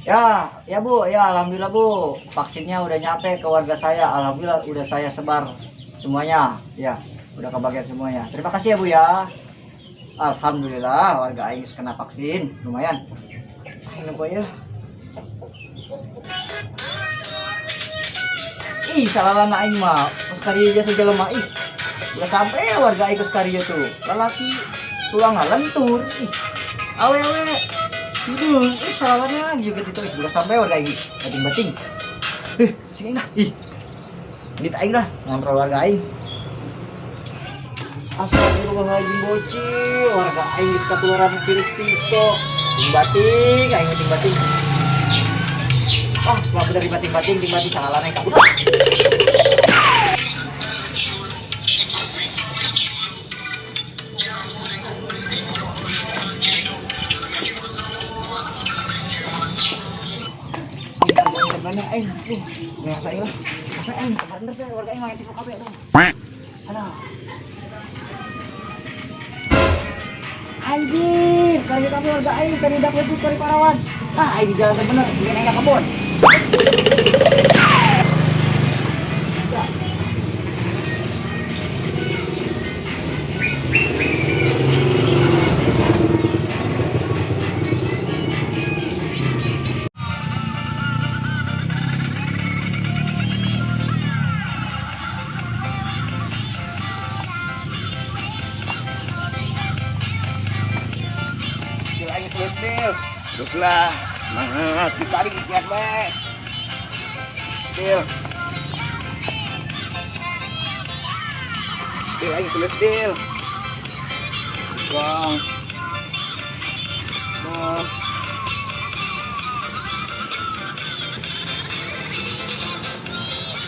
Ya, ya Bu, ya alhamdulillah Bu. Vaksinnya udah nyampe ke warga saya. Alhamdulillah udah saya sebar semuanya. Ya, udah kebagian semuanya. Terima kasih ya Bu ya. Alhamdulillah warga aing kena vaksin, lumayan. Aing nempo ya. Ih, salalana aing mah. Kos karieu jasa jelema ih. Udah sampai warga aing kos karieu tuh. Lalaki tulang lentur. Ih. Awewe tidur, salalana juga gitu. Ih, udah sampai warga aing. Bating-bating. Sing aing lah. Ih. Dit aing lah ngontrol warga aing. Astagfirullahaladzim bocil, warga aing geus katularan virus TikTok. Bating-bating, aing bating-bating. Ah, semua bener dibating-bating, bating salalana aing kabur. Mana aing? Aduh, ngerasa aing lah. Apa aing? Bener teh warga aing main tipu kabeh aduh. Aduh. Anjir, karya kabeh warga aing, karya dak lebih karya parawan. Ah, aing di jalan teh bener, ingin aing ka kebon. Teruslah, semangat, ditarik ikan bae. Deal. Deal lagi sulit deal. Bang. Bang.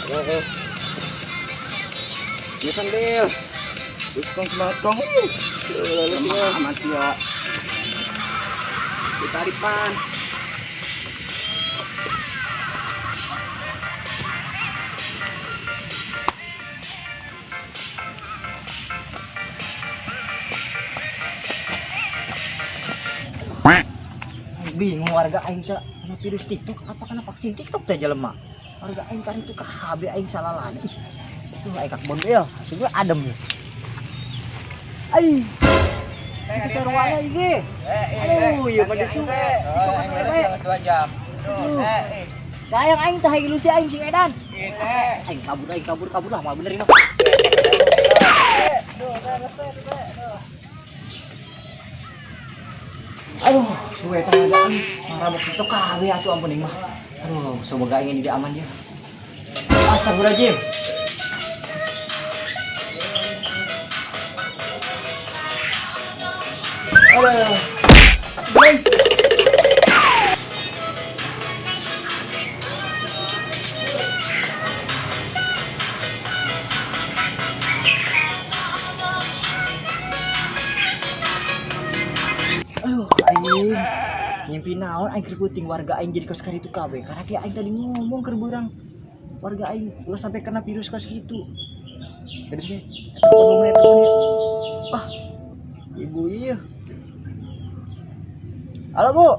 Ayo. Bisa deal. Terus kong semangat kong. Semangat ya. Ditarik pan. Bingung warga aing teh kena virus TikTok apa kena vaksin TikTok teh jelema. Warga aing kan itu KB aing salalana. Ih. Tuh aing ka kebon deui. Asup adem. Ai. Itu sarwana ieu. Aduh, ieu mah desu. TikTok 2 jam. Dayang aing teh ilusi aing sing edan. Aing kabur, kabur lah, mah bener ini. Aduh, suwe teh ada marabok itu kabeh atuh ampun aing mah. Aduh, semoga aing ini aman dia. Astagfirullahaladzim. Aduh. Aduh, aing mimpi naon aing keur puting warga aing jadi kos karitu kabeh. Karena ki aing tadi ngomong keur beurang warga aing ulah sampai kena virus kos kitu. Tadi ge eta ngomong eta. Ah, ibu ieu. Halo, Bu.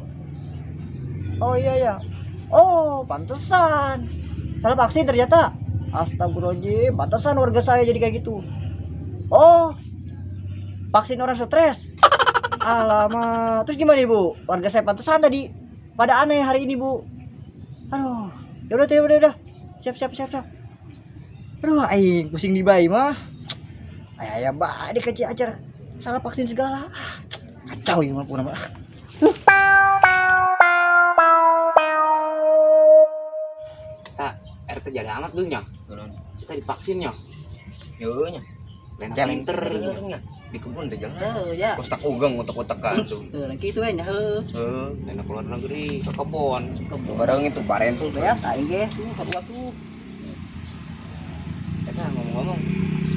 Oh iya ya. Oh, pantesan. Salah vaksin ternyata. Astagfirullahaladzim, pantesan warga saya jadi kayak gitu. Oh. Vaksin orang stres. Alamak, terus gimana Ibu? Warga saya pantesan tadi pada aneh hari ini, Bu. Aduh, ya udah, ya udah, Siap, siap, siap, siap. Aduh, aing pusing di bayi mah. Ayah, ayah, bae dikecil acara salah vaksin segala. Ah, kacau ini mah puna mah. Tak, RT jadi amat dulu nya. Kita divaksinnya. Yo nya. Lain pinter nya. Di kebun teh jalan. Heuh ya. Kos tak ugang otak-otakan tuh. Heuh, kitu we nya heuh. Heuh, lain keluar negeri ke kebon. Bareng itu baren tuh ya, aing ge tuh kadua tuh. Eta ngomong-ngomong,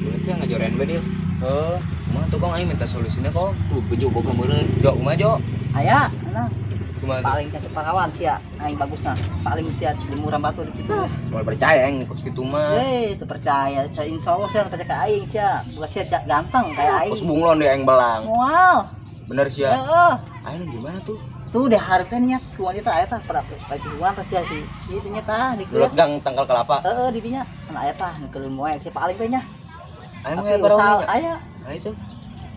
duit sih ngajorean bae deal. Heuh, kumaha tuh Kong aing minta solusina Kong. Tuh bejo boga meureun. Jo, kumaha Jo? Aya, tenang. Kumaha tuh? Paling cantik pahlawan sia, aing bagusna. Paling sia di murah batu di situ. Moal percaya aing kos kitu mah. Hei, itu percaya. Saya insya Allah sia percaya ke aing sia. Bukan sia ganteng kayak aing. Kos bunglon deh aing belang. Moal. Bener sia. Heeh. Ayo gimana tuh? Tuh di hareupeun nya ku wanita aya tah pada pajuan tah sia si ieu nya tah di Lewat gang tangkal kelapa. Heeh, di dinya. Kan aya tah nu keur moe si paling teh nya. Ayo Tapi mah para usaha aya. Ayo tuh.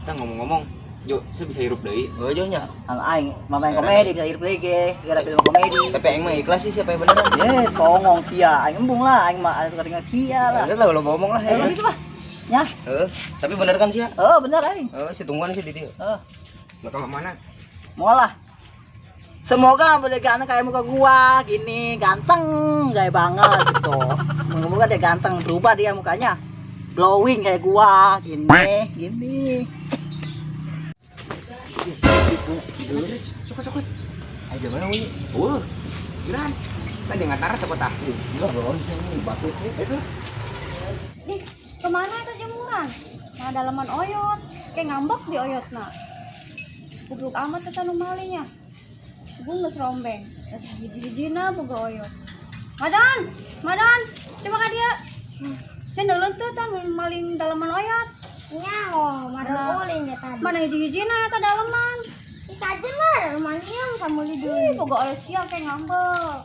Kita ngomong-ngomong, Jo, saya bisa hirup deui. Oh, Jo nya. Anu aing mah main komedi bisa hirup deui ge, gara film komedi. Tapi aing mah ikhlas sih siapa yang beneran. Eh, tongong sia, aing embung lah, aing mah atuh katingal sia lah. Udah lah, lo ngomong lah Eh, ya. gitu lah. Nya, Heeh, tapi bener kan sih ya? oh bener aing. Heeh, si tungguan sih di dia. Heeh. Bakal mana? Mau lah. Semoga boleh ganteng kayak muka gua gini, ganteng gaya banget gitu. Moga-moga dia ganteng, berubah dia mukanya. Glowing kayak gua gini, gini. Cokot cokot. Ayo gimana wih? Wah, geran. Tadi nggak taruh cokot ah. Gila, bro, ini batu sih. Itu. Ih, kemana itu jemuran? Nah, dalaman oyot. Kayak ngambek di oyot nah. Goblok amat eta nu malinya. Gue geus rombeng. Geus hiji-hijina boga oyot. Madan, Madan, coba ka dia. Saya neuleun teu tah maling dalaman oyot. Nyaho, mana ulin ya tadi. Mana hiji-hijina eta dalaman. Ikajen lah, rumah sama Ih, di boga oyot sia kayak ngambek.